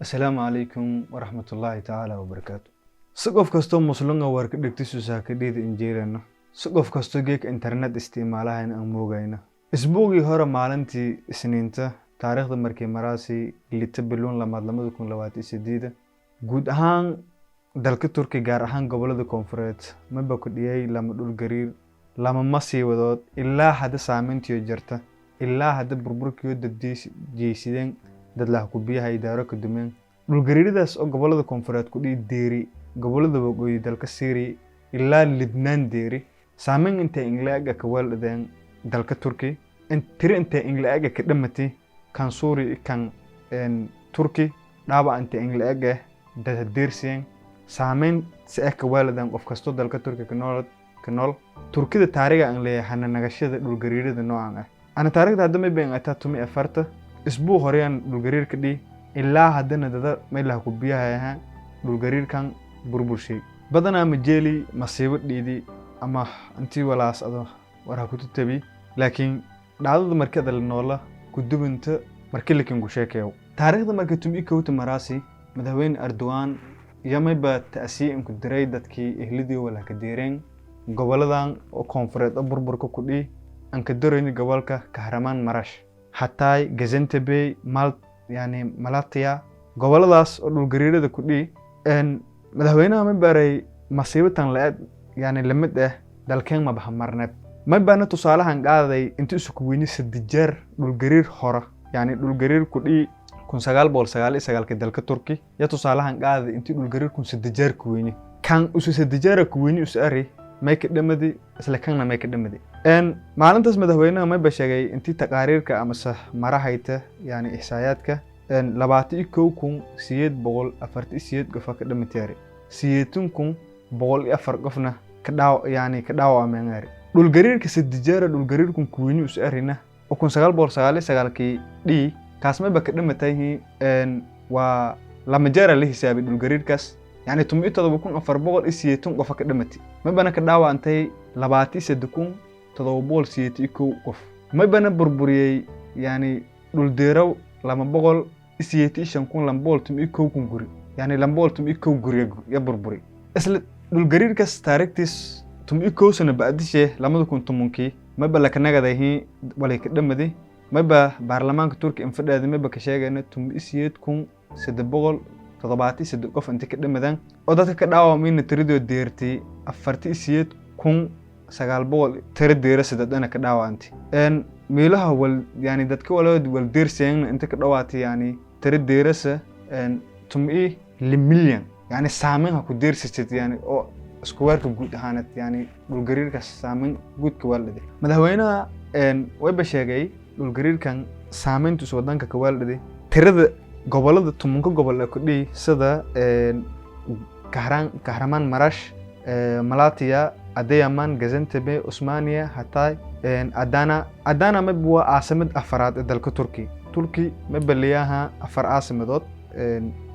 Asalaamu calaykum waraxmatullaahi tacaala wabarakaatu. Si qof kastoo muslimga warka dhegtiisu saakadheyda injeelano, si qof kastoo geeka internet isticmaalahayna aan moogayna. Isbuucii hore, maalintii Isniinta, taariikhda markii maraasi 6 biluun 2 2028, guud ahaan dalka Turki, gaar ahaan gobolada koonfureed, maba ku dhiyay lama dhul gariir, lama masiibadood ilaa hadda saameyntiyo jirta, ilaa hadda burburkiyo dad jeysideen, dad lahkubiyaha idaaro ka dumeen. Dhulgariiradaas oo gobolada koonfureed ku dhihi deeri gobolada waqooyi dalka Syria ilaa Libnaan deeri, saameyn intay ingla-ega ka weeldhadeen dalka Turki, tiri intay ingla-ega ka dhamatay kan Suuri, kan Turki, dhaawac intay ingla-ega dad hadeersiyeen, saameyn si ah ka weeladeen qof kastoo dalka Turki ka nool ka nool. Turkida taariga aan leeyahay hana nagashada dhulgariirada noocan ah. Ana taariikhda hadda may been ataa 14-ta. Isbuuc horeyaan dhulgariir ka dhihi, ilaa haddana dada meelaha ku biyaha ahaa dhulgariirkan burburshay. Badanaa majeeli masiibo dhiidi ama intii walaas ado war ha ku tutabi, laakiin dhacdada markii ada la noola ku dubinta markii lakin ku sheekeeyo. Taariikhda markii 11-ta maraasi, madaxweyne Erdogan yamayba ta'siye inku diray dadkii ehlidii wala ka deereen goboladan oo koonfureed oo burburka ku dhihi, aan ka darayni gobolka Kahraman Marash, Hatay, Gaziantep, Mal yani Malatya, goboladaas oo dhulgariirada ku dhihi. Madaxweynaha ma baray masiibatan la-eg, yani lamid ah dalkeen ma baha marneeb. Ma baana tusaalahan qaaday inti isu kuweyni saddex jeer dhulgariir hora, yani dhulgariir ku dhihi 1999-kii dalka Turki ya tusaalahan qaaday intii dhulgariir kun saddex jeer kuweyni, kan isu saddex jeera kuweyni isu ari may ka dhamadi, isla kanna may ka dhamadi. Maalintaas madaxweynaha mayba sheegay intii taqaariirka amase marahayta, yani ixsaayaadka, 21,848 qofa ka dhamatay, 80,104 qofna ka dhaaw yani ka dhaawacmeen. Dhulgariirka sadijeera dhulgariirkun kuweyni us arina oo 1999-kii dhii, kaas mayba ka dhamatay, waa lama jeera la hisaabay dhulgariirkaas, yani 17,480 qofa ka dhamatay, maybana ka dhaawacantay 23,781 qof, maybana burburiyey yani dhuldeerow 285,211 kun guri, yani 211 guri ya burburi. Isla dhulgariirkaas taariikhtiis 11 sano ba'dishe, 2010-kii, mayba lakanagadahi walay ka dhamadi. Mayba baarlamaanka Turki infadheeda mayba ka sheegayna 18,373 qof inta ka dhamadaan, oo dadka ka dhaawacmayna tiradoo deertay 48,900 tira deera sadadana ka dhaawacantay. Meelaha wal yani dadka walood wal deersayna inta ka dhawaatay, yani tira deerasa 16 milyan, yani saameyn ha ku deersatid, yani oo isku weerka guud ahaaneed, yani dhulgariirkaas saameyn guudka waa dhigay. Madaxweynaha wayba sheegay dhulgariirkan saameyntiisu wadanka ka waaldhiday tirada gobolada 10-ka gobol ee ku dhihi, sida Kahraman Marash, Malatya, Adıyaman, Gaziantep, Osmaniye, Hatay, Adana. Adana mayba waa caasimad afaraad ee dalka Turki. Turki mayba leeyaha afar caasimadood.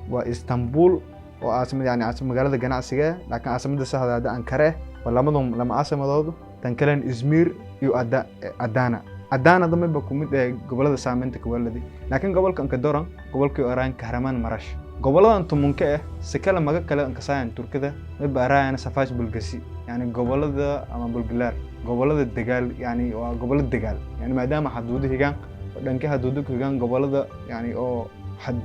Waa Istanbul oo caasimad, yani magaalada ganacsiga, laakiin caasimada saxda hadda Ankara. Waa lamadun lama caasimadood. Tan kalena Izmir iyo Adana. Adana mayba kumid ee gobolada saameynta kawaaladi, laakiin gobolka Ankadoran gobolkii oraan Kahraman Marash. Goboladan 10-ka ah si kale maga kale ankasaayan Turkida mayba araayana Savaş Bölgesi, yani gobolada ama bulgulaar, gobolada dagaal, yani waa gobolo dagaal, yani maadaama xaduudo higaan oo dhanka xaduudo ku higaan gobolada, yani oo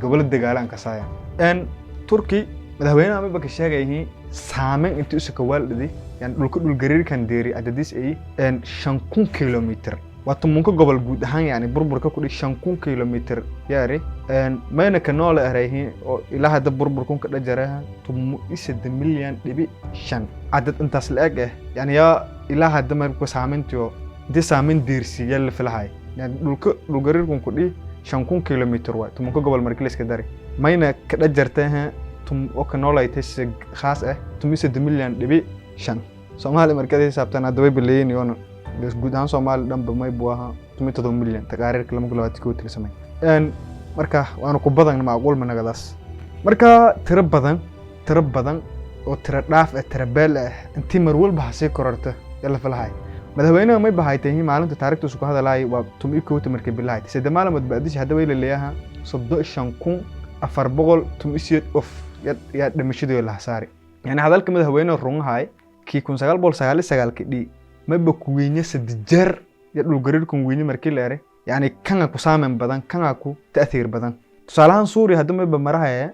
gobolo dagaala ankasaayan Turki. Madaxweynaha mayba ka sheegayihiin saameyn intii usa kawaaldhidi, yani dhulka dhulgariirkan deeri cadadiis ay 5000 kilomitr, waa 10-ka gobol guud ahaan, yani burburka ku dhig 5000 kilomitr yaari. Mayna ka noole erayhiin oo ilaa hadda burburkun ka dhajaraha 13.5 milyan cadad intaas la-eg ah, yani yaa ilaa hadda marka saameyntiyo intii saameyn deersiiya la filahay. Yani dhulka dhulgariirkun ku dhihi 5000 kilomitr waay 10-ka gobol markii la iska dari, mayna ka dhajartay oo ka noolaytay si khaas ah 13.5 milyan. Soomaaliya markaad xisaabtaan hadda way baleeyin yoona guud ahaan Soomaaliya dhanba may buu ahaa 17 milyan taqaariirka 2021 tilsamay. Marka waanu ku badan macquul managadaas. Marka tiro badan, tiro badan oo tiro dhaaf ah, tiro beel ah intii mar walba hasii kororta yala filahay. Madaxweynaha may bahaytay maalinta taariikhtiisu ku hadalaay waa 11-ta markii bilahay, saddex maalmood ba'dish. Hadda way laleeyaha 35,000. 418 qof yaa dhimashadii la hasaari. Yani hadalka madaxweyne rungahay kii 1999-kii dhii mayba kuwiinya 3 jeer ya dhulgariirkan wiinye markii la eray, yani kanga ku saameyn badan, kanga ku ta'thiir badan. Tusaalahaan Suuriya hadda mayba marahaya,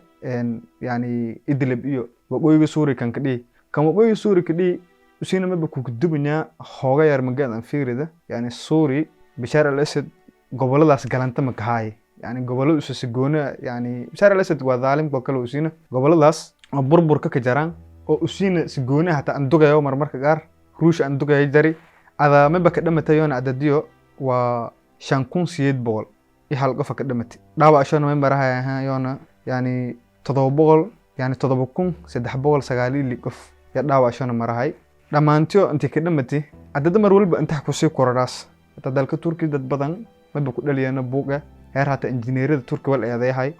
yani Idlib iyo waqooyiga Suuriya kan ka dhihi, kan waqooyiga Suuriya ka dhihi usina mayba kugudubanyaa hooga yar magadan fiirida. Yani Suuri Bashaar al Asad goboladaas galanta ma kahaaye, yani gobolada usa sigoona, yani Bashaar al Asad waa dhaalim oo kale, usina goboladaas oo burburka ka jaraan oo usina sigoona hataa andugayo marmarka qaar Ruush andugayo jari ada mayba ka dhamatayona adadiyo waa 5801 qofa ka dhamatay. Dhaawacshona may marahaya yoona yani 700, yani 7396 qof ya dhaawacshona marahay. Dhammaantiyo intii ka dhamatay adada mar walba intax kusii korodhaas. Hataa dalka Turki dad badan mayba ku dhaliyana buuqa heer hataa injineerada Turki wal eedeyahay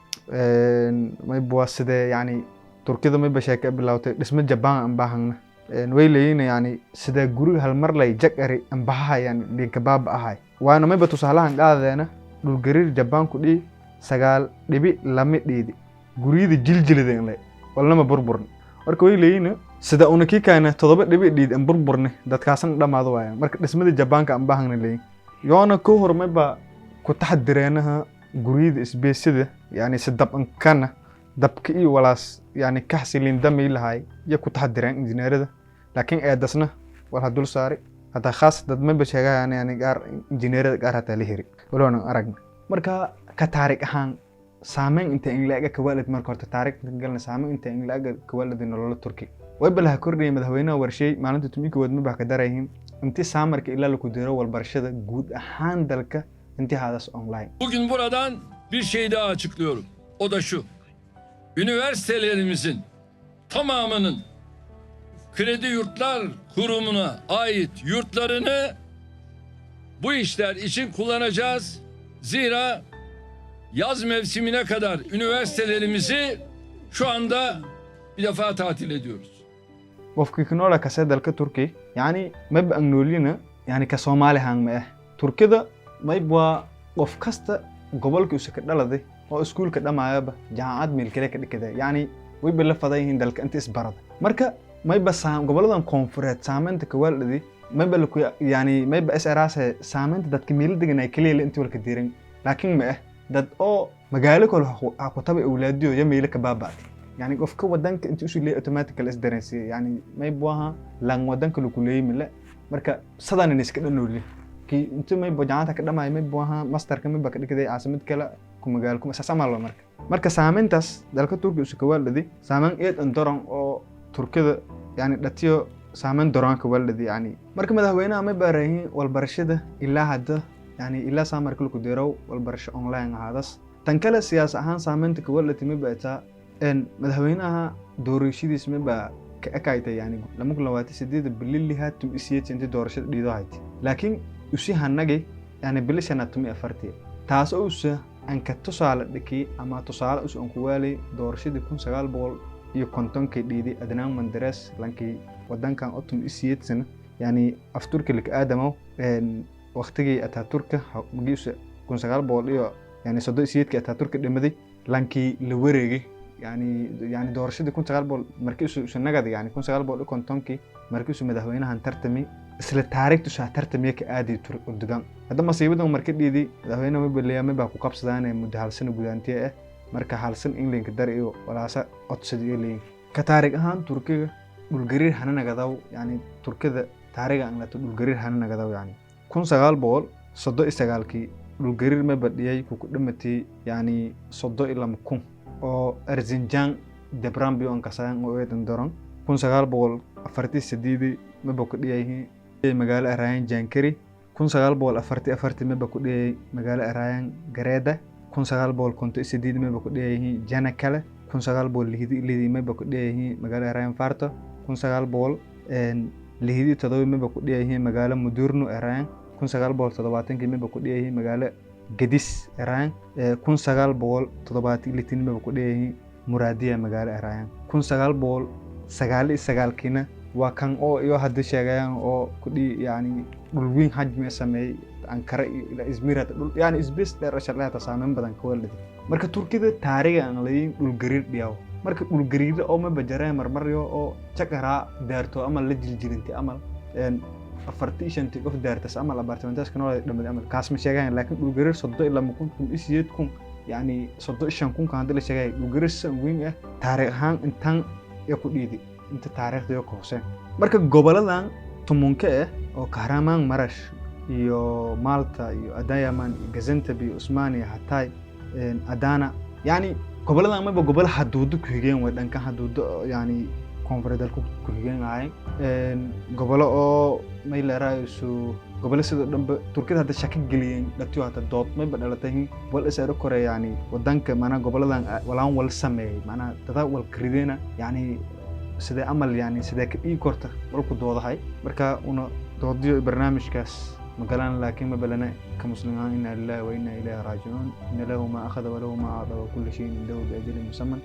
mayba waa sidee. Yani Turkida mayba sheeka bilawtay dhismo Jabaan an baahangna way leeyiin, yani sidee guriga halmar lay jag ari ambahaha, yani dhinka baaba ahay. Waana mayba tusaalahan qaadadeena dhulgariir Jabaan ku dhihi 9.2 dhiidi guryada jiljilideen le walnama burburn. Marka way leeyiin sida una kii kaana 7 dhibic dhiid an burburne dadkaasan dhamaado waayaan. Marka dhismada Jabaanka an baahangna leeyiin yoona ko hor mayba ku taxdireenaha guryada isbeesida, yani si dab ankana dabka iyo walaas, yani kaxsilin dami lahay iyo ku taxdireen injineerada. Laakiin eedasna wal ha dul saari hataa khaas dad mayba sheegayaan, yani gaar injineerada gaar hataa la heri waloonan aragna. Marka ka taarik ahaan saameyn inta in la-ega kawaalid, marka horta taarik galna, saameyn inta in la-ega kawaalid nolola Turki wayba laha kordhiyay. Madaxweynaha warshay maalinta 11aad maba ka darayihiin intii saamarka ilaa laku diro walbarashada guud ahaan dalka intii hadas online. Bugün buradan bir şey daha açıklıyorum. O da şu. Üniversitelerimizin tamamının Kredi Yurtlar Kurumu'na ait yurtlarını bu işler için kullanacağız. Zira yaz mevsimine kadar üniversitelerimizi şu anda bir defa tatil ediyoruz. Qofkii ku noola kase dalka Turki, yani mayba ang noolina, yani ka Soomaali hang ma ah. Turkida mayb waa qof kasta gobolkii usa ka dhaladay oo iskuulka dhamaayaba jaamacad meel kale ka dhikada, yani wayba la fadan yihiin dalka inta isbarada. Marka mayba goboladan koonfureed saameynta kawaaldhadi mayba laku, yani mayba is eraase saameynta dadka meelo degan ay kaliya la intii walka diiran, laakiin ma ah dad oo magaalo kale ha ku tabay awlaadiyo ya meelo ka baaba'day. Yani qofka wadanka inta usu leeyahay automatically is dareensiiya, yani mayba waha lan wadanka lagu leeyay male. Marka sadaan in iska dhanooli ki inta mayba jaamacada ka dhamaay, mayba waha masterka mayba ka dhigday caasimad kale ku magaalo kuma saas amal. Marka saameyntaas dalka Turkiga usu kawaaldhadi saameyn eed an daran oo Turkida yani dhatiyo saameyn daran kawaaldhadi. Yani marka madaxweynaha may baarayihiin walbarashada ilaa hadda, yani ilaa saamarka laku dirow walbarasho online ahaadas. Tan kale siyaas ahaan saameynta kawaaldhati may baataa madaxweynaha doorashadiis mayba ka ekaytay, yani 2028 bililiha 18 intii doorashada dhiido haytay, laakiin usi hanagay yani bili shanaad 14-tii, taas oo usa anka tusaale dhiki ama tusaale us an ku waalay doorashadii 1950-kii dhiiday Adnaan Mandares lankii wadankan oo 18 sano, yani afturki laka aadamo waqtigii Ataturka magiisa 1900 iyo yani 38-kii Ataturka dhimaday lankii la wareegay, yani doorashadii 1900 markii usu nagada, yani 1950-kii markii usu madaxweynahan tartami isla taariikhtu tartamiya ka aaday Erdogan. Hadda masiibadan marka dhiidi madaxweyne mabaleeya mabaa ku qabsadaan muddo hal sano gudaantiye ah. Marka hal san Englandka dar iyo walaasa codsad iyo leeyihin. Ka taarig ahaan Turkiga dhulgariir hana nagadaw, yani Turkida taariga aan lato dhulgariir hana nagadaw, yani 1939-kii dhulgariir ma badhiyay kuku dhamatay yani 32,000 oo Erzincan deprem biyo ankasayan oo eedan daran. 1948-dii maba ku dhiyay magaalo Arayan Jankari. 1944-ii maba ku dhiyay magaalo Arayan Gareeda. 1958 maba ku dhiyay Janakale. 1966-dii maba ku dhiyay magaalo Arayan Farto. 1967 maba ku dhiyay magaalo Mudurnu Arayan. 1970-kii maba ku dhiyay magaalo Gedis Arayan. 1976-tii maba ku dhiyay Muraadiya magaalo Arayan. 1999-kiina waa kan oo iyo hadda sheegayaan oo ku dhihi, yani dhul weyn xajmi sameeyey Ankara iyo ilaa Izmir, hata dhul yani isbees dheer shalay hata saameyn badan ka walid. Marka Turkida taariga aan layin dhulgariir dhiyaw. Marka dhulgariira oo ma bajareen marmaryo oo jakaraa daarto amal la jiljilintay amal 45-tii qof daartas amal abartimantaas nool dhamad amal kaas ma sheegayan, laakiin dhulgariir 32,000, 18,000, yani 35,000 kan hadii la sheegay dhulgariir san weyn ah taariikh ahaan intan ya ku dhiidi inta taariikhda yo ka hooseen. Marka goboladan tumunka ah oo Kahraman Marash iyo Malta iyo Adayaman iyo Gaziantep iyo Usmaniya, Hatay, Adana, yani goboladan maba gobol haduudo ku xigeen way dhankan haduudo, yani koonfureed dalka ku xigeen ahayn gobolo oo may leeraayisu gobolo sidoo dhanba Turkida hadda shaka geliyeen dhatiyo hata dood mayba dhalatay wal is ero kore, yani wadanka maanaa goboladan walaan wal sameeyey maanaa dada wal karidena, yani sidee amal, yani sidee ka dhigi korta walku doodahay. Marka una doodiyo barnaamijkaas magalaan, laakiin mabalana ka muslimaan inna lillahi wa inna ilayhi raajicuun, inna lahu ma akhada wa lahu ma acda wa kullu shayin cindahu biajalin musamman.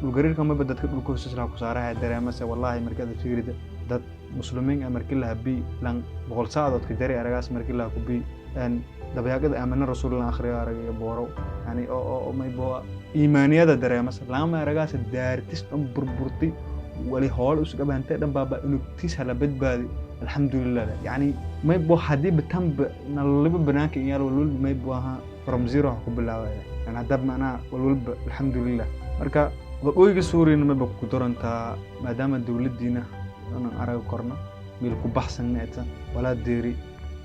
Dhulgariirka maba dadka dhulka hoostiisa laha ku saaraha dareemase wallahi. Markaad fiirida dad muslimiin ah markii laha bi lan 100 saacadood ka jari aragaas markii laha ku bi dabayaaqada aamana rasuulillah akhriyo arag iyo booro, yani oo maybo iimaaniyada dareemase lama aragaas daartis dhan burburtay wali hool usgabahantay dhan baaba inugtiis hala badbaadi, alxamdulilah. Yani maybo haddii batanba nololiba banaanka iyaal walwalba maybo ahaa from zero ha ku bilaabaya, yani haddaba macnaha walwalba alxamdulilah. Marka waqooyiga Suuriyana mayba ku darantaa maadaama dowladdiina oonan aragi korno meel ku baxsanna eta walaa deeri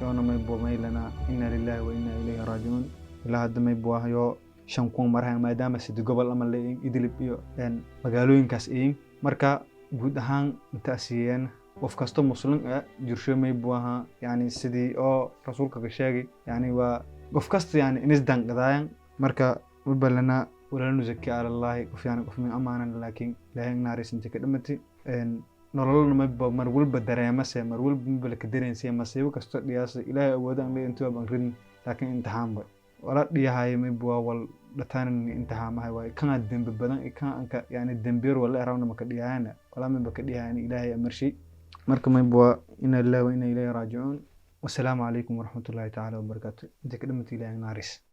yoona maybo maylana inna lillahi wa inna ilayhi raajicuun. Ilaa hadda maybo ah yoo 5,000 marahan maadaama sidi gobol ama leeyihin Idlib iyo magaalooyinkaas iyin. Marka guud ahaan inta siiyeen qof kasto muslim ah jirsho maybu ahaa, yani sidii oo rasuulka ka sheegay, yani waa qof kasta yani inis danqadaayan. Marka mabalana walaa nuzaki cala allahi qof, yani qof min amaanan, laakiin Ilaahay naariis inta ka dhamati nololna mayba mar walba dareemase mar walba maba laka dareensiya masiibo kasto dhiyaasa Ilaahay awoodaan le intii baan ridin, laakiin imtixaan bay wala dhiyahay mayba waa wal dhatanan imtixaamahay waay kana dembi badan kan anka yani dembiyar wala erawna maka dhiyahayna wala mayba ka dhiyahayna Ilaahay amarshi. Marka mayba waa inna lillahi wa inna ilayhi raajicuun. Wasalaamu calaykum waraxmatullahi tacaala wabarakaatu. Inta ka dhamata Ilaahay naaris.